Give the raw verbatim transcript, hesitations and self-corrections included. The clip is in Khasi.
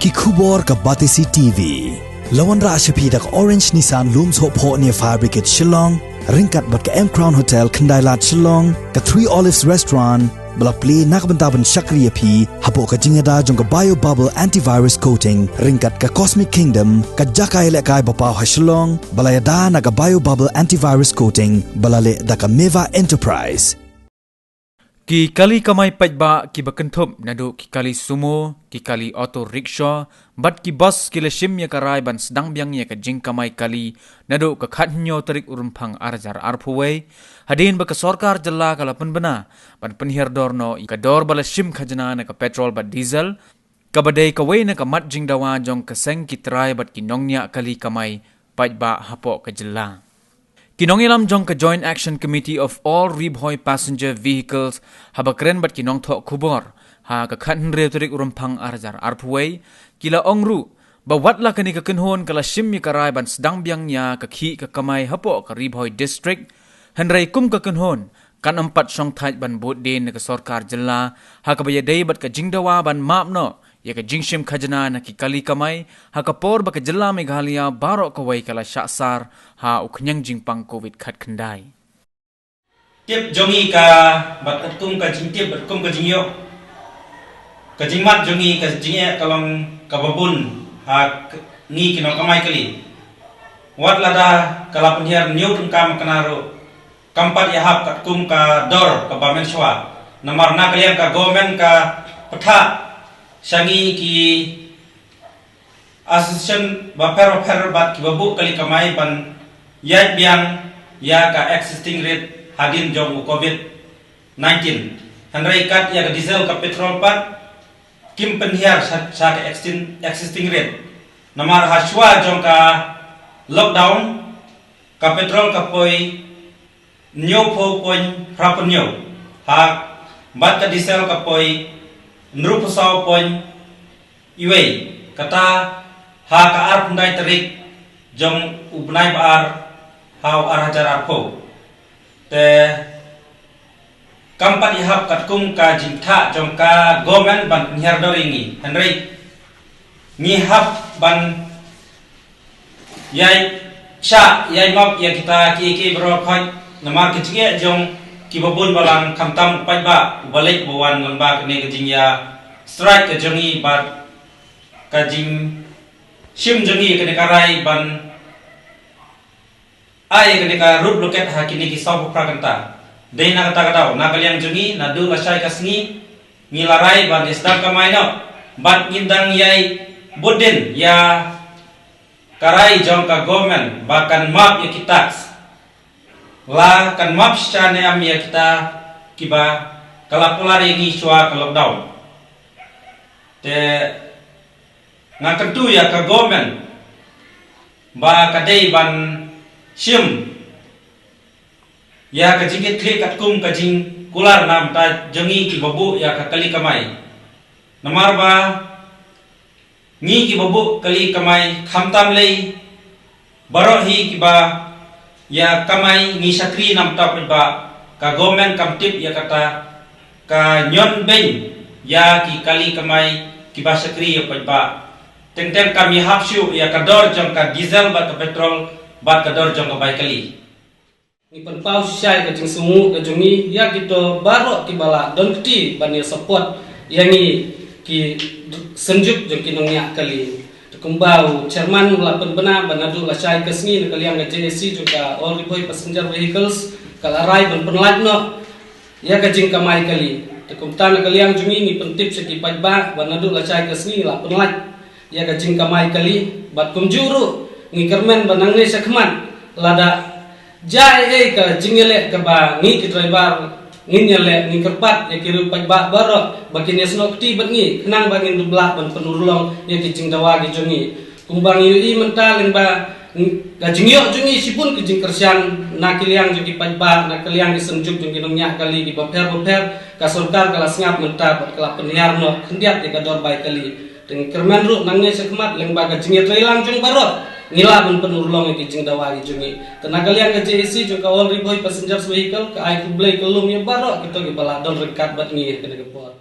Ki khubor ka Batesi T V. La wanrah sha phi da ka Orange Nissan Lum Sohphoh near Fire Brigade Shillong, ryngkat bad ka M Crown Hotel Khyndailad Shillong, ka Three Olives Restaurant, ba la plie na ka bynta ban shakri ïa phi hapoh ka jingïada jong ka Bio Bubble Antivirus Coating, ryngkat ka Cosmic Kingdom, ka jaka ïalehkai ba paw ha Shillong, ba la ïada na ka Bio Bubble Antivirus Coating, ba la leh da ka Meva Enterprise. Ki kali kamai paidbah kiba kynthup naduh ki kali sumo, ki kali auto rickshaw, bad ki bus ki la shim ïa ka rai ban sdang biang ïa ka jingkamai kali naduh ka khathynñiew tarik u Rymphang ar hajar arphew wei, hadien ba ka sorkar jylla ka la pynbna ban pynhiar dor noh ïa ka dor ba la shim khajna na ka petrol bad diesel, kaba dei kawei na ka mat jingdawa jong ka seng ki trai bad ki nongñiah kali kamai paidbah hapoh ka jylla. Ki nongïalam jong ka Joint Action Committee of All Ri Bhoi Passenger Vehicles, haba kren bad ki nongthoh khubor ha ka khathynriew tarik u Rymphang ar hajar arphew wei, ki la ong ruh ba wat la kane ka kynhun ka la shim ïa ka rai ban sdang biang ïa ka khih ka kamai hapoh ka Ri Bhoi District, hynrei kum ka kynhun kan ym pat shongthait ban bud dien na ka sorkar jylla ha kaba ïadei bad ka jingdawa ban map noh ïa ka jingshim khajna na ki kali kamai ha ka por ba ka jylla Meghalaya baroh kawei ka la shah sar ha u khñiang jingpang covid khatkhyndai. Tip jong ngi ka, bad katkum ka jingtip, bad kum ka jingïoh, ka jingmad jong ngi, ka jingeh ka long kaba bun ha k-, ngi ki nongkamai kali. Wat lada ka la pynhiar hynñiew tyngka makna ruh, kam pat ïahap katkum ka dor kaba mynshuwa. Namar na ka liang ka government ka pynthah sha ngi ki association bapher bapher bad kiba buh kali kamai ban ïaid biang ïa ka existing rate hadien jong u covid nineteen. Hynrei kat ïa ka diesel ka petrol pat kim pynhiar sha, sha ka extin-, existing rate. Namar ha shuwa jong ka lockdown, ka petrol ka poi hynñiewphew point hynñiew, ha, bad ka diesel ka poi hynriewphew saw point iwei, kata ha ka arphew khyndai tarik jong u bnai ba ar ha u ar hajar arphew. Te kam pat ïahap katkum ka jingthah jong ka government ban pynhiar dor ïa ngi. Hynrei ngi hap ban ïai shah, ïai map ïa kita kiei kiei baroh khoit, namar ka jingeh jong kiba bun balang khamtam u paidbah uba leit ba wan lyngba kane ka jingïa strike ka jong ngi bad ka jingshim jong ngi kane ka rai ban ai kane ka road blockade ha kine ki sawphew phra kynta. Dei na kata ka daw, na ka liang jong ngi, naduh lashai ka sngi ngi la rai ban ïa sdang kamai noh bad ngin dang ïai bud dien ïa ka rai jong ka government ba kan map ïa ki tax. La kan map shisha ne em ïa kita kiba ka la kular ïa ngi shuwa ka lockdown. Te nga kyntu ïa ka government ba ka dei ban shim ïa ka jingkitkhlieh katkum ka jingkular na bynta jong ngi kiba buh ïa ka kali kamai. Namar ba ngi kiba buh kali kamai khamtam lei baroh hi kiba ïa kamai ngi shakri na bynta u paidbah, ka government kam tip ïa kata, ka ñion beiñ ïa ki kali kamai kiba shakri ïa u paidbah. Teng teng kam ïahap shuh ïa ka dor jong ka diesel bad ka petrol bad ka dor jong ka bai kali. Ngi pynpaw shisha ïa ka jingsngewnguh ka jong ngi ïa kito baroh kiba la don kti ban ïa support ïa ngi ki synjuk jong ki nongñiah kali. Te kumba u chairman u la pynbna ba naduh lashai ka sngi na ka liang ka J A C jong ka All Ri Bhoi Passenger Vehicles ka la rai ban pynlait noh ïa ka jingkamai kali. Te kumta na ka liang jong ngi ngi pyntip sha ki paidbah ba naduh lashai ka sngi la pynlait ïa ka jingkamai kali, bad kumjuh ruh ngi kyrmen ba nangne shakhmat lada jia ei ei ka jingïaleh kaba ngi ki driver ngin ïaleh, ngi kyrpad ïa ki riew paidbah baroh ba kin ïasnoh kti bad ngi khnang ba ngin dup lah ban pynurlong ïa ki jingdawa ki jong ngi. Kumba ngi ïohi mynta lyngba ka jingïoh jong ngi shibun ka jingkyrshan na ka liang jong ki paidbah, na ka liang ki synjuk jong ki nongñiah kali kiba pher ba pher, ka sorkar ka la sngap mynta bad ka la pynhiar noh khyndiat ïa ka dor bai kali. Te ngi kyrmen ruh nangne shakhmat lyngba ka jingïatreilang jong baroh ngi lah ban pynurlong ïa ki jingdawa ki jong ngi. Te na ka liang ka J A C jong ka All Ri Bhoi Passengers Vehicle ka ai khublei ka lum ïa baroh kito kiba la don ryngkat bad ngi ha kane ka por.